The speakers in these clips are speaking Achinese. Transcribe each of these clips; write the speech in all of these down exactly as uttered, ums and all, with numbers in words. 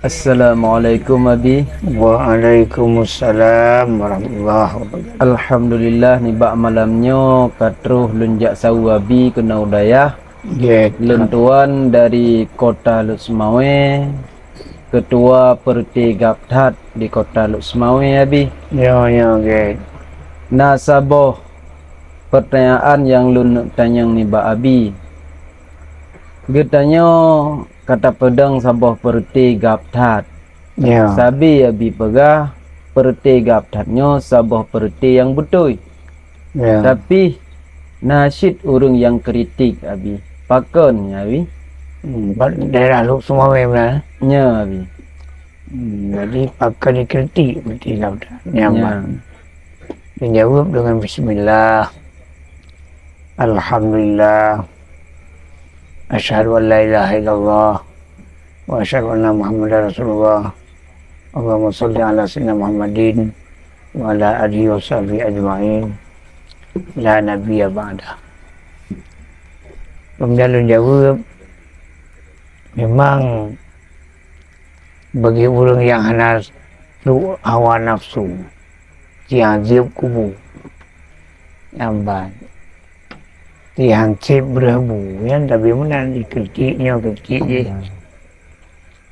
Assalamualaikum, Abi. Waalaikumsalam warahmatullahi wabarakatuh. Alhamdulillah, nibak malam nyoe ka troh lôn jak saweue Abi keunoe u dayah. Gét. Lôn tuan dari Kota Lhokseumawe, Ketua Peureuté Gabthat di Kota Lhokseumawe, Abi. Nyoe, nyoe, gét. Na saboh peurtanyaan nyang lôn neuk tanyong nibak Abi. Geutanyoe ka tapeudong saboh peureuté Gabthat. Ya. Sabe Abi peugah, peureuté Gabthat nyoe saboh peureuté nyang beutôi. Ya. Tapi, na cit ureuëng nyang kritik Abi. Pakon, Abi? Hmm, bak daerah Lhokseumawe meunan? Nya, Abi. Hmm, jadi pakon dikritik peureuté Gabthat? Nyaman. Ya. Dijaweueb deungon bismillah. Alhamdulillah. Asyhadu an la ilaha illallah wa asyhadu anna Muhammadar Rasulullah. Allahumma shalli ala sayyidina Muhammadin wa ala alihi wa sahbihi ajma'in. La nabiyya ba'da. Kemudian lôn jaweueb, memang bagi ureuëng nyang hana trok hawa nafsu, tiang zieb kubu. Nyang ban. Tiang cit breuh bu, nyan tapi meunan jikritik nyoe kritik jih.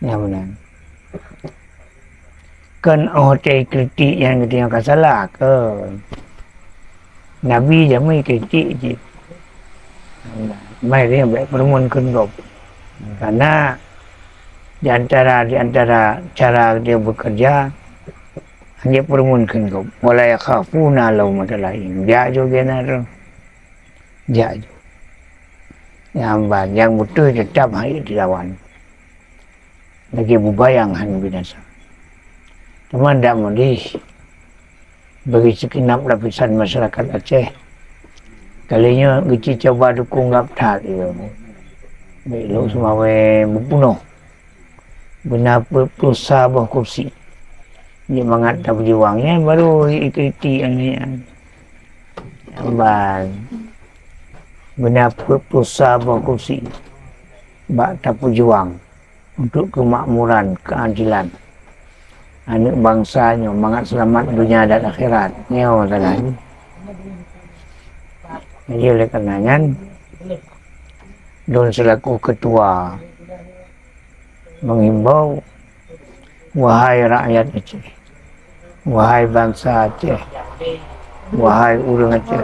Nyang meunan. Kon óh teu kritik nyan geutanyoe ka salah, kon. Nabi jamé kritik jih. Mai dia bèk peureumeun kheun gob. Karena di antara, di antara cara dia bekerja, hanya peureumeun kheun gob. Wala yakhafuna laumata laim. Jak ju gena tu. Jak ju. Nyang ban, nyang beutôi teutap hana dilawan. Lagèe bubayang hana binasa. Teuma dak meudeh bagi segenap lapisan masyarakat Aceh. Kali nyoe geuci cuba dukung Gabthat, ya. Bèk Lhokseumawe beupunoh. Beuna peuet ploh sa boh kursi. Nyemangat tapeujuang, nyan baru ikritik nyan. Ban. Beuna peuet ploh sa boh kursi. Bak tapeujuang untuk keumakmuran, keuadilan. Aneuk bansa nyoe mangat seulamat donya dan akhirat. Nyoe masalah jih. Jadi oleh karena nyan, lôn selaku ketua menghimbau, wahai rakyat Aceh, wahai bansa Aceh, wahai ureuëng Aceh,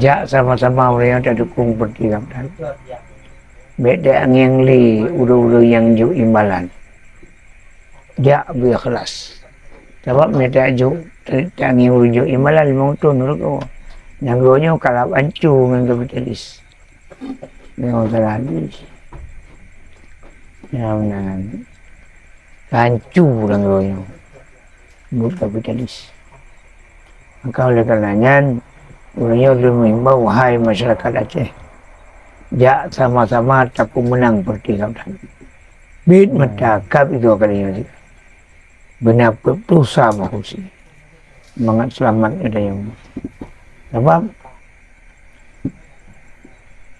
jak sama-sama ureuëng nyang tadukung peureuté Gabthat. Bèk tangieng lé ureuëng-ureuëng nyang jok imbalan. Jak beu ikhlas. Sabab meunyo tajok, tangieng ureuëng jok imbalan limong thon rot, nanggroe nyoe ka lheueh anco ngon kapitalis. Nyoe salah hadis. Nyoe meunan. Ka anco nanggroe nyoe. Buet kapitalis. Maka oleh karena nyan, ulôn nyoe lôn meuhimbau, wahai masyarakat Aceh, jak sama-sama tapeumeunang peureuté Gabthat. Bit mata kab igoe kali nyoe. Beuna peuet ploh sa boh kursi. Mangat seulamat geutanyoe. Sabab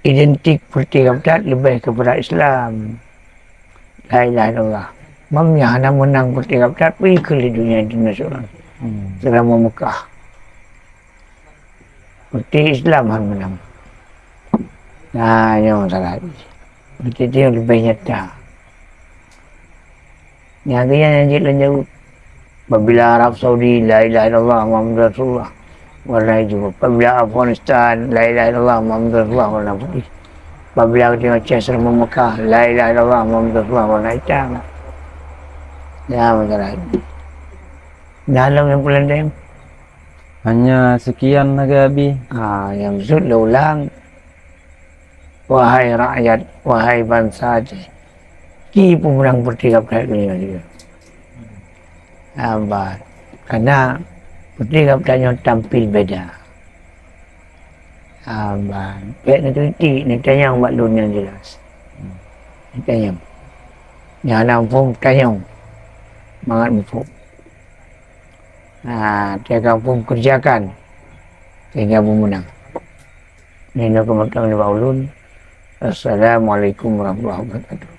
identik peureuté Gabthat leubeh keupada Islam. La ilaha illallah. Meunyo hana meunang peureuté Gabthat, pi keu lé donya internasional. Hmm. Seuramoe Mekah. Peureuté Islam hana meunang. Nah, nyoe masalah. Peureuté nyoe leubeh nyata. Nyang keu nyan nyang jeuet lôn jaweueb. Apabila Arab Saudi, la ilaha illallah Muhammadur Rasulullah, warna ijo. Apabila Afghanistan, la ilaha illallah Muhammadur Rasulullah, warna putih. Apabila geutanyoe Aceh seuramoe Mekah, la ilaha illallah Muhammadur Rasulullah, warna itam. Nyan masalah. Nyan lom nyang peureulèe. Hanya sekian lagèe Abi. Ha, nyang beutôi lôn ulang. Wahai rakyat, wahai bansa Aceh, ci peumeunang peureuté Gabthat nyoe juga. Haba, karena peureuté Gabthat nyoe tampil beda. Haba, bèk neukritik, neutanyong bak lôn nyang jelas. Neutanyong. Nyang hana muphom, tanyong. Mangat muphom. Ha, teuka muphom keureujakan. Sehingga beumeunang. Nyoe keuh mantong nibak ulôn. Assalamualaikum warahmatullahi wabarakatuh.